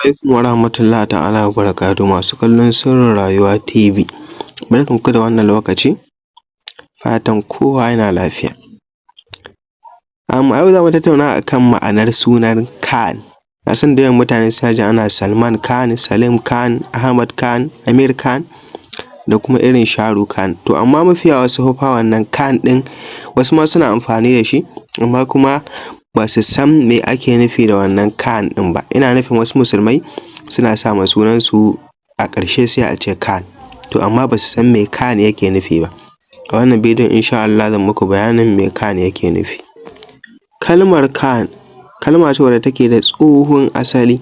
Alaikum warahmatullahi ta'ala wabarakatuhu, masu kallon sirrin rayuwa TV, barkanku da wannan lokaci, fatan kowa yana lafiya. A yau za mu tattauna akan ma'anar sunan Khan. Na san da yawan mutane suna jin ana Salman Khan, Salim Khan, Ahmad Khan, Amir Khan da kuma irin Shahrukh Khan. To amma mafi yawa wasu fa wannan Khan ɗin wasu ma suna amfani da shi, amma kuma ba su san me ake nufi da wannan Khan ɗin ba. Ina nufin wasu musulmai suna sa ma sunansu a ƙarshe sai a ce Khan, to amma ba su san me Khan yake nufi ba. A wannan bidiyon insha Allahu zan muku bayanin me Khan yake nufi. Kalmar Khan kalma ce wadda take da tsohon asali,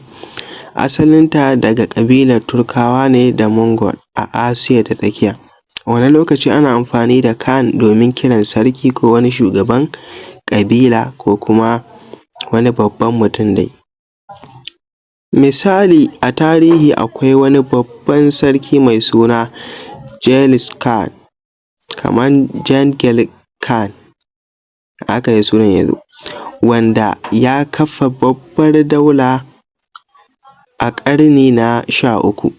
asalinta daga ƙabilar Turkawa ne da Mongol a Asiya ta tsakiya. A wannan lokaci ana amfani da Khan domin kiran sarki ko wani shugaban ƙabila ko kuma wani babban mutum dai. Misali, a tarihi akwai wani babban sarki mai suna Genghis Khan, kaman Jangil Khan, haka dai sunan ya zo, wanda ya kafa babbar daula a ƙarni na 13.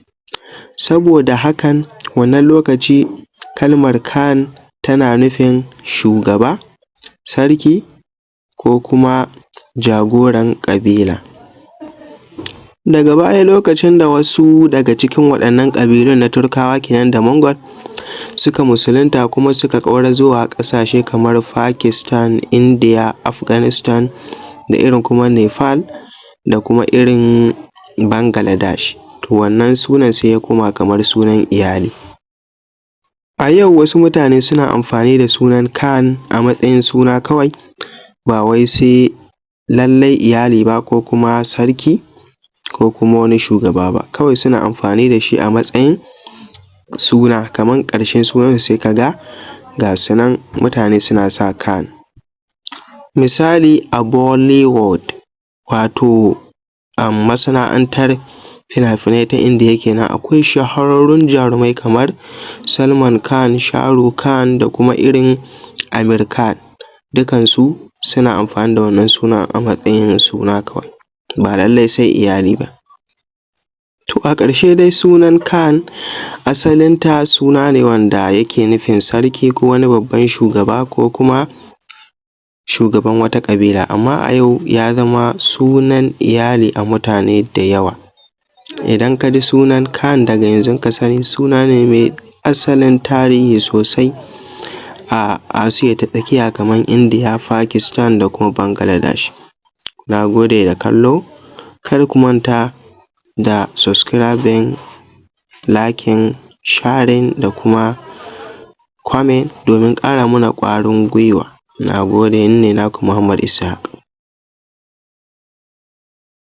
Saboda hakan wannan lokaci kalmar Khan tana nufin shugaba, sarki ko kuma jagoran ƙabila. Daga baya lokacin da wasu daga cikin waɗannan ƙabilun na Turkawa kenan da Mongol suka musulunta kuma suka ƙaura zuwa ƙasashe kamar Pakistan, Indiya, Afghanistan da irin kuma Nepal da kuma irin Bangladesh, to wannan sunan sai ya koma kamar sunan iyali. A yau wasu mutane suna amfani da sunan Khan a matsayin suna kawai, ba wai sai lallai iyali ba ko kuma sarki ko kuma wani shugaba ba, kawai suna amfani da shi a matsayin suna, kaman ƙarshen sunansu sai ka ga ga su nan mutane suna sa Khan. Misali, a Bollywood, wato masana'antar fina-finai ta Indiya kenan, akwai shahararrun jarumai kamar Salman Khan, Shahrukh Khan da kuma irin Amir Khan, dukkansu suna amfani da wannan sunan a matsayin suna kawai, ba lallai sai iyali ba. To a ƙarshe dai sunan Khan asalinta suna ne wanda yake nufin sarki ko wani babban shugaba ko kuma shugaban wata ƙabila, amma a yau ya zama sunan iyali a mutane da yawa. Idan ka ji sunan Khan daga yanzu ka sani suna ne mai asalin tarihi sosai a Asiya ta tsakiya kamar Indiya, Pakistan da kuma Bangladesh. Na gode da kallo, kar ku manta da subscribing, liking, sharing da kuma comment domin ƙara mana ƙwarin gwiwa. Na gode, ni ne naku Muhammad Ishaq.